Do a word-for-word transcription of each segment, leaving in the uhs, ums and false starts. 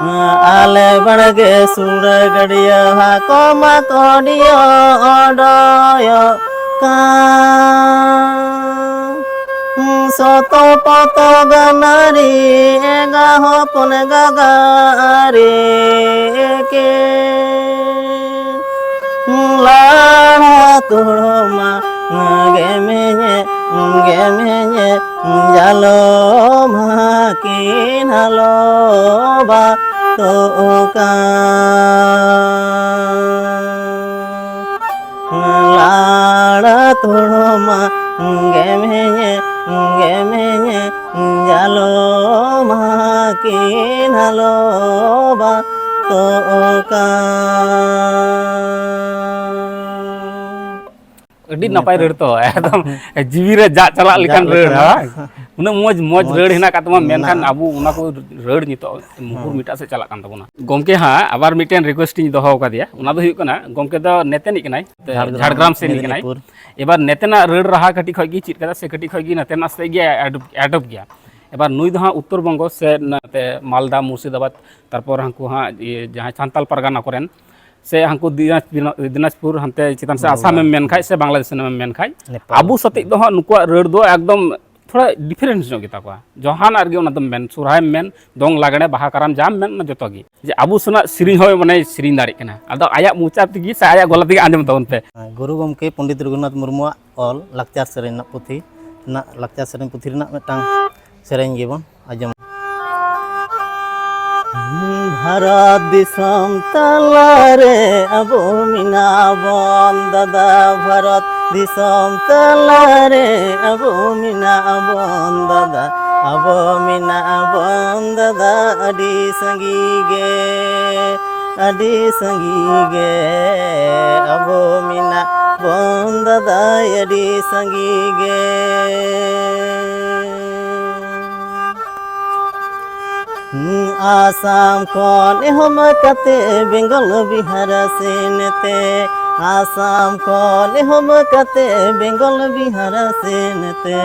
ᱟᱞᱮ ᱵᱟᱲᱜᱮ ᱥᱩᱲᱟᱹ ᱜᱟᱹᱰᱭᱟᱹ ᱦᱟᱹᱠᱩ ᱢᱟ ᱠᱚᱰᱤᱭᱚ ᱚᱰᱚᱭᱚᱜ ᱠᱟᱱ᱾ ᱥᱚᱛᱚ ᱯᱚᱛᱚ ᱜᱟᱱᱟᱨᱤ ᱮᱸᱜᱟ ᱦᱚᱯᱚᱱ ᱜᱟᱜᱟᱨᱤ ᱠᱮ᱾ ᱞᱟᱲᱟ ᱛᱚᱲᱚᱢᱟ ᱜᱮᱢᱮᱧᱮ ᱜᱮᱢᱮᱧᱮ ᱡᱟᱞᱚᱢᱟ ᱠᱤᱱ ᱦᱟᱞᱚ ᱵᱟᱛᱚᱜ ᱠᱟᱱ᱾ ᱞᱟᱲᱟ ᱛᱚᱲᱚᱢᱟ ᱜᱮᱢᱮᱧᱮ ᱜᱮᱢᱮᱧᱮ ᱡᱟᱞᱚᱢᱟ ᱠᱤᱱ ᱦᱟᱞᱚ ᱵᱟᱛᱚᱜ ᱠᱟᱱ᱾ ᱟᱹᱰᱤ ᱱᱟᱯᱟᱭ ᱨᱟᱹᱲ ᱛᱚ, ᱮᱠᱫᱚᱢ ᱡᱤᱣᱤ ᱨᱮ ᱡᱟᱜ ᱪᱟᱞᱟᱜ ᱞᱮᱠᱟᱱ ᱡᱟᱜ ᱨᱟᱹᱲ, ᱞᱮᱠᱟᱱ᱾ ᱦᱮᱸ? ᱩᱱᱟᱹᱜ ᱢᱚᱡᱽ, ᱢᱚᱡᱽ ᱢᱚᱡᱽ ᱨᱟᱹᱲ ᱦᱮᱱᱟᱜ ᱟᱠᱟᱫ ᱛᱟᱢᱟ, ᱢᱮᱱᱠᱷᱟᱱ ᱢᱮᱱᱟᱜᱼᱟ᱾ ᱟᱵᱚ ᱚᱱᱟ ᱠᱚ ᱨᱟᱹᱲ ᱱᱤᱛᱚᱜ ᱢᱩᱦᱩᱨ ᱦᱮᱸ᱾ ᱢᱤᱫᱴᱟᱜ ᱥᱮᱫ ᱪᱟᱞᱟᱜ ᱠᱟᱱ ᱛᱟᱵᱚᱱᱟ᱾ ᱜᱚᱢᱠᱮ ᱦᱟᱸᱜ ᱟᱵᱟᱨ ᱢᱤᱫᱴᱮᱱ request ᱤᱧ ᱫᱚᱦᱚ ᱟᱠᱟᱫᱮᱭᱟ, ᱚᱱᱟ ᱫᱚ ᱦᱩᱭᱩᱜ ᱠᱟᱱᱟ, ᱜᱚᱢᱠᱮ ᱫᱚ ᱱᱮᱛᱮᱱᱤᱡ ᱠᱟᱱᱟᱭ, ᱡᱷᱟᱲᱜᱨᱟᱢ, ᱡᱷᱟᱲᱜᱨᱟᱢ ᱥᱮᱱᱤᱡ ᱠᱟᱱᱟᱭ᱾ ᱢᱮᱫᱽᱱᱤᱯᱩᱨ᱾ ᱮᱵᱟᱨ ᱱᱮᱛᱮᱱᱟᱜ ᱨᱟᱹᱲ ᱨᱟᱦᱟ ᱠᱟᱹᱴᱤᱡ ᱠᱷᱚᱡ ᱜᱮ ᱪᱮᱫ ᱠᱟᱫᱟ ᱥᱮ ᱠᱟᱹᱴᱤᱡ ᱠᱷᱚᱡ ᱜᱮ ᱱᱮᱛᱮᱱᱟᱜ ᱥᱮᱫ ᱜᱮ adopt, adopt ᱜᱮᱭᱟ᱾ ᱮᱵᱟᱨ ᱱᱩᱭ ᱫᱚ ᱦᱟᱸᱜ ᱩᱛᱛᱚᱨ ᱵᱚᱝᱜᱚ ᱥᱮ ᱱᱟᱛᱮ ᱢᱟᱞᱫᱟ, ᱢᱩᱨᱥᱤᱫᱟᱵᱟᱫᱽ, ᱛᱟᱨᱯᱚᱨ ᱦᱟᱱᱠᱩ ᱦᱟᱸᱜ ᱤᱭᱟᱹ ᱡᱟᱦᱟᱸᱭ ᱥᱟᱱᱛᱟᱞ ᱯᱟᱨᱜᱟᱱᱟ ᱠᱚᱨᱮᱱ, ᱥᱮ ᱦᱟᱱᱠᱩ ᱫᱤᱱᱟᱡᱽ-, ᱫᱤᱱᱟᱡᱽᱯᱩᱨ ᱦᱟᱱᱛᱮ ᱪᱮᱛᱟᱱ ᱥᱮ ᱟᱥᱟᱢ ᱮᱢ ᱢᱮᱱ ᱠᱷᱟᱡ ᱥᱮ ᱵᱟᱝᱞᱟᱫᱮᱥ ᱮᱢ ᱢᱮᱱ ᱠᱷᱟᱡ, ᱱᱮᱯᱟᱞ᱾ ᱟᱵᱚ ᱥᱟᱛᱮᱜ ᱫᱚ ᱦᱟᱸᱜ ᱱᱩᱠᱩᱣᱟᱜ ᱨᱟᱹᱲ ᱫᱚ ᱮᱠᱫᱚᱢ ᱛᱷᱚᱲᱟ difference ᱧᱚᱜ ᱜᱮᱛᱟ ᱠᱚᱣᱟ᱾ ᱡᱟᱦᱟᱱᱟᱜ ᱨᱮᱜᱮ ᱚᱱᱟ ᱫᱚᱢ ᱢᱮᱱ, ᱥᱚᱨᱦᱟᱭ ᱮᱢ ᱢᱮᱱ, ᱫᱚᱝ ᱞᱟᱜᱽᱲᱮ, ᱵᱟᱦᱟ, ᱠᱟᱨᱟᱢ, ᱡᱟᱢ ᱢᱮᱱ, ᱚᱱᱟ ᱡᱚᱛᱚ ᱜᱮ᱾ ᱡᱮ ᱟᱵᱚ ᱥᱮᱱᱟᱜ ᱥᱮᱨᱮᱧ ᱦᱚᱸ ᱢᱟᱱᱮ ᱥᱮᱨᱮᱧ ᱫᱟᱲᱮᱭᱟᱜ ᱠᱟᱱᱟ᱾ ᱟᱫᱚ ᱟᱭᱟᱜ ᱢᱚᱪᱟ ᱛᱮᱜᱮ ᱥᱮ ᱟᱭᱟᱜ ᱜᱚᱞᱟ ᱛᱮᱜᱮ ᱟᱸᱡᱚᱢ ᱛᱟᱵᱚᱱ ᱯᱮ᱾ ᱜᱩᱨᱩ ᱜᱚᱢᱠᱮ ᱯᱚᱱᱰᱤᱛ ᱨᱚᱜᱷᱩᱱᱟᱛᱷ ᱢᱩᱨᱢᱩᱣᱟᱜ ᱚᱞ ᱞᱟᱠᱪᱟᱨ ᱥᱮᱨᱮᱧ ᱨᱮᱱᱟᱜ ᱯᱩᱛᱷᱤ ᱨᱮᱱᱟᱜ, ᱞᱟᱠᱪᱟᱨ ᱥᱮᱨᱮᱧ ᱯᱩᱛᱷᱤ ᱨᱮᱱᱟᱜ ᱢᱤᱫᱴᱟᱝ ᱥᱮᱨᱮᱧ ᱜᱮᱵᱚᱱ ᱟᱸᱡᱚᱢᱟ᱾ ᱵᱷᱟᱨᱚᱛ ᱫᱤᱥᱚᱢ ᱛᱟᱞᱟᱨᱮ ᱟᱵᱚ ᱢᱮᱱᱟᱜ ᱵᱚᱱ ᱫᱟᱫᱟ, ᱵᱷᱟᱨᱚᱛ ᱫᱤᱥᱚᱢ ᱛᱟᱞᱟᱨᱮ ᱟᱵᱚ ᱢᱮᱱᱟᱜ ᱵᱚᱱ ᱫᱟᱫᱟ, ᱟᱵᱚ ᱢᱮᱱᱟᱜ ᱵᱚᱱ ᱫᱟᱫᱟ ᱟᱹᱰᱤ ᱥᱟᱺᱜᱤᱧ ᱜᱮ, ᱟᱹᱰᱤ ᱥᱟᱺᱜᱤᱧ ᱜᱮ᱾ ᱟᱵᱚ ᱢᱮᱱᱟᱜ ᱵᱚᱱ ᱫᱟᱫᱟ ᱟᱹᱰᱤ ᱥᱟᱺᱜᱤᱧ ᱜᱮ᱾ ᱟᱥᱟᱢ ᱠᱷᱚᱱ ᱮᱦᱚᱵ ᱠᱟᱛᱮ ᱵᱮᱝᱜᱚᱞ ᱵᱤᱦᱟᱨ ᱥᱮᱱ ᱛᱮ, ᱟᱥᱟᱢ ᱠᱷᱚᱱ ᱮᱦᱚᱵ ᱠᱟᱛᱮ ᱵᱮᱝᱜᱚᱞ ᱵᱤᱦᱟᱨ ᱥᱮᱱ ᱛᱮ,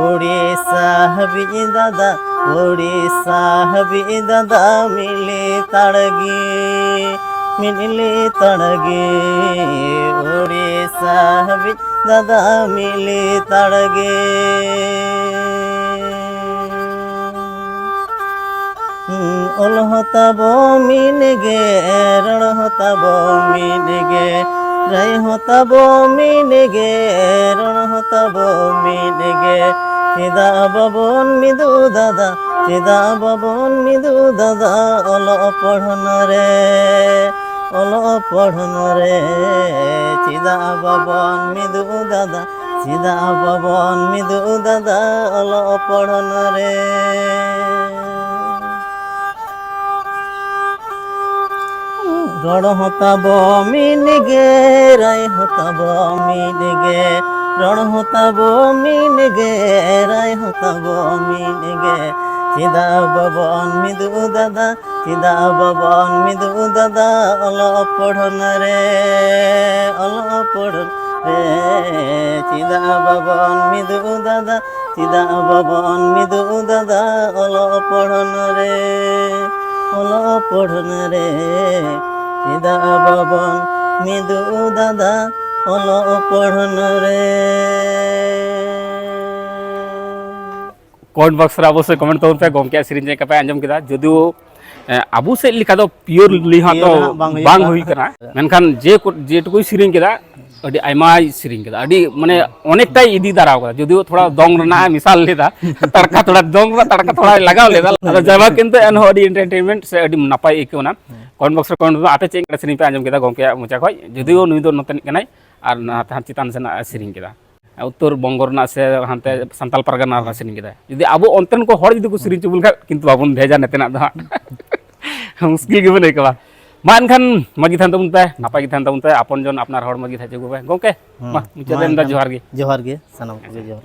ᱩᱲᱤᱥᱥᱟ ᱦᱟᱹᱵᱤᱡ ᱫᱟᱫᱟ ᱩᱲᱤᱥᱥᱟ ᱦᱟᱹᱵᱤᱡ ᱫᱟᱫᱟ ᱢᱤᱫ ᱞᱮᱛᱟᱲ ᱜᱮ, ᱢᱤᱫ ᱞᱮᱛᱟᱲ ᱜᱮ, ᱩᱲᱤᱥᱥᱟ ᱦᱟᱹᱵᱤᱡ ᱫᱟᱫᱟ ᱢᱤᱫ ᱞᱮᱛᱟᱲ ᱜᱮ᱾ ᱚᱞ ᱦᱚᱸ ᱛᱟᱵᱚ ᱢᱤᱫ ᱜᱮ, ᱨᱚᱲ ᱦᱚᱸ ᱛᱟᱵᱚ ᱢᱤᱫ ᱜᱮ, ᱨᱟᱭ ᱦᱚᱸ ᱛᱟᱵᱚ ᱢᱤᱫ ᱜᱮ, ᱨᱚᱲ ᱦᱚᱸ ᱛᱟᱵᱚ ᱢᱤᱫ ᱜᱮ᱾ ᱪᱮᱫᱟᱜ ᱵᱟᱵᱚᱱ ᱢᱤᱫᱚᱜ ᱫᱟᱫᱟ, ᱪᱮᱫᱟᱜ ᱵᱟᱵᱚᱱ ᱢᱤᱫᱚᱜ ᱫᱟᱫᱟ, ᱚᱞᱚᱜ ᱯᱚᱲᱦᱚᱱ ᱨᱮ, ᱚᱞᱚᱜ ᱯᱚᱲᱦᱚᱱ ᱨᱮ᱾ ᱪᱮᱫᱟᱜ ᱵᱟᱵᱚᱱ ᱢᱤᱫᱚᱜ ᱫᱟᱫᱟ, ᱪᱮᱫᱟᱜ ᱵᱟᱵᱚᱱ ᱢᱤᱫᱚᱜ ᱫᱟᱫᱟ, ᱚᱞᱚᱜ ᱯᱚᱲᱦᱚᱱ ᱨᱮ? ᱨᱚᱲ ᱦᱚᱸ ᱛᱟᱵᱚ ᱢᱤᱫ ᱜᱮ, ᱨᱟᱭ ᱦᱚᱸ ᱛᱟᱵᱚ ᱢᱤᱫ ᱜᱮ, ᱨᱚᱲ ᱦᱚᱸ ᱛᱟᱵᱚ ᱢᱤᱫ ᱜᱮ, ᱨᱟᱭ ᱦᱚᱸ ᱛᱟᱵᱚ ᱢᱤᱫ ᱜᱮ᱾ ᱪᱮᱫᱟᱜ ᱵᱟᱵᱚᱱ ᱢᱤᱫᱚᱜ ᱫᱟᱫᱟ, ᱪᱮᱫᱟᱜ ᱵᱟᱵᱚᱱ ᱢᱤᱫᱚᱜ ᱫᱟᱫᱟ, ᱚᱞᱚᱜ ᱯᱚᱲᱦᱚᱱ ᱨᱮ, ᱚᱞᱚᱜ ᱯᱚᱲᱦᱚᱱ ᱨᱮ? ᱪᱮᱫᱟᱜ ᱵᱟᱵᱚᱱ ᱢᱤᱫᱚᱜ ᱫᱟᱫᱟ, ᱪᱮᱫᱟᱜ ᱵᱟᱵᱚᱱ ᱢᱤᱫᱚᱜ ᱫᱟᱫᱟ, ᱚᱞᱚᱜ ᱯᱚᱲᱦᱚᱱ ᱨᱮ, ᱚᱞᱚᱜ ᱯᱚᱲᱦᱚᱱ ᱨᱮ? ᱪᱮᱫᱟᱜ ᱵᱟᱵᱚᱱ ᱢᱤᱫᱚᱜ ᱫᱟᱫᱟ, ᱚᱞᱚᱜ ᱯᱚᱲᱦᱚᱱ ᱨᱮ? ᱠᱚᱢᱮᱱᱴ ᱵᱚᱠᱥ ᱨᱮ ᱚᱵᱚᱥᱥᱳᱭ ᱠᱚᱢᱮᱱᱴ ᱛᱟᱵᱚᱱ ᱯᱮ, ᱜᱚᱢᱠᱮᱭᱟᱜ ᱥᱮᱨᱮᱧ ᱪᱮᱫ ᱞᱮᱠᱟ ᱯᱮ ᱟᱸᱡᱚᱢ ᱠᱮᱫᱟ᱾ ᱡᱚᱫᱤᱭᱳ ᱮ, ᱟᱵᱚ ᱥᱮᱫ ᱞᱮᱠᱟ ᱫᱚ ᱯᱤᱭᱳᱨ ᱞᱤ ᱦᱟᱸᱜ ᱫᱚ ᱯᱤᱭᱳᱨ ᱦᱟᱸᱜ ᱵᱟᱝ ᱦᱩᱭᱩᱜ ᱵᱟᱝ ᱠᱟᱱᱟ᱾ ᱦᱩᱭ ᱠᱟᱱᱟ, ᱢᱮᱱᱠᱷᱟᱱ ᱡᱮ ᱠᱚ-, ᱡᱮᱴᱩᱠᱩᱭ ᱥᱮᱨᱮᱧ ᱠᱮᱫᱟ, ᱟᱹᱰᱤ ᱟᱭᱢᱟᱭ ᱥᱮᱨᱮᱧ ᱠᱮᱫᱟ, ᱟᱹᱰᱤ ᱢᱟᱱᱮ ᱚᱱᱮᱠᱴᱟᱭ ᱤᱫᱤ ᱫᱟᱨᱟᱣ ᱠᱟᱫᱟ᱾ ᱡᱚᱫᱤᱭᱳ ᱛᱷᱚᱲᱟ ᱫᱚᱝ ᱨᱮᱱᱟᱜ ᱮ ᱢᱮᱥᱟᱞ ᱞᱮᱫᱟ, ᱛᱟᱲᱠᱟ ᱛᱷᱚᱲᱟ ᱫᱚᱝ ᱨᱮᱱᱟᱜ ᱛᱟᱲᱠᱟ ᱛᱷᱚᱲᱟᱭ ᱞᱟᱜᱟᱣ ᱞᱮᱫᱟ, ᱟᱫᱚ ᱡᱟᱭᱦᱳᱠ, ᱠᱤᱱᱛᱩ ᱮᱱᱦᱚᱸ ᱟᱹᱰᱤ ᱮᱱᱴᱟᱨᱴᱮᱱᱢᱮᱱᱴ ᱥᱮ ᱟᱹᱰᱤ ᱱᱟᱯᱟᱭ ᱟᱹᱭᱠᱟᱹᱣ ᱮᱱᱟ᱾ ᱠᱚᱢᱮᱱᱴ ᱵᱚᱠᱥ ᱨᱮ ᱠᱚᱢᱮᱱᱴ ᱨᱮ ᱟᱯᱮ ᱪᱮᱫ ᱞᱮᱠᱟ ᱥᱮᱨᱮᱧ ᱯᱮ ᱟᱸᱡᱚᱢ ᱠᱮᱫᱟ ᱜᱚᱢᱠᱮᱭᱟᱜ ᱢᱚᱪᱟ ᱠᱷᱚᱡ, ᱡᱚᱫᱤᱭᱳ ᱱᱩᱭ ᱫᱚ ᱱᱚᱛᱮᱱᱤᱡ ᱠᱟᱱᱟᱭ ᱟᱨ ᱱᱟᱛᱮ ᱦᱟᱱ ᱪᱮᱛᱟᱱ ᱥᱮᱱᱟᱜ ᱮ ᱥᱮᱨᱮᱧ ᱠᱮᱫᱟ᱾ ᱩᱛᱛᱚᱨ ᱵᱚᱝᱜᱚ ᱨᱮᱱᱟᱜ ᱥᱮ ᱦᱟᱱᱛᱮ ᱥᱟᱱᱛᱟᱞ ᱯᱟᱨᱜᱟᱱᱟ ᱨᱮᱱᱟᱜ ᱥᱮᱨᱮᱧ ᱠᱮᱫᱟ᱾ ᱡᱩᱫᱤ ᱟᱵᱚ ᱚᱱᱛᱮᱱ ᱠᱚ ᱦᱚᱲ ᱡᱩᱫᱤ ᱠᱚ ᱥᱮᱨᱮᱧ ᱦᱚᱪᱚ ᱵᱚᱱ ᱠᱷᱟᱡ, ᱠᱤᱱᱛᱩ ᱵᱟᱵᱚᱱ ᱵᱷᱮᱡᱟ ᱱᱚᱛᱮᱱᱟᱜ ᱫᱚ ᱦᱟᱸᱜ᱾ ᱢᱩᱥᱠᱤᱞ ᱜᱮᱵᱚᱱ ᱟᱹᱭᱠᱟᱹᱣᱟ᱾ ᱢᱟ ᱮᱱᱠᱷᱟᱱ ᱢᱚᱡᱽ ᱜᱮ ᱛᱟᱦᱮᱱ ᱛᱟᱵᱚᱱ ᱯᱮ, ᱱᱟᱯᱟᱭ ᱜᱮ ᱛᱟᱦᱮᱱ ᱛᱟᱵᱚᱱ ᱯᱮ, ᱟᱯᱚᱱ ᱡᱚᱱ ᱟᱯᱱᱟᱨ ᱦᱚᱲ ᱢᱚᱡᱽ ᱜᱮ ᱛᱟᱦᱮᱸ ᱦᱚᱪᱚ ᱠᱚᱯᱮ᱾ ᱜᱚᱢᱠᱮ, ᱦᱮᱸ, ᱢᱟ ᱢᱩᱪᱟᱹᱫ ᱢᱟ ᱨᱮ ᱢᱮᱱᱫᱟ ᱮᱱᱠᱷᱟᱱ ᱡᱚᱦᱟᱨ ᱜᱮ᱾ ᱡᱚᱦᱟᱨ ᱜᱮ, ᱥᱟᱱᱟᱢ ᱠᱚᱜᱮ ᱡᱚᱦᱟᱨ᱾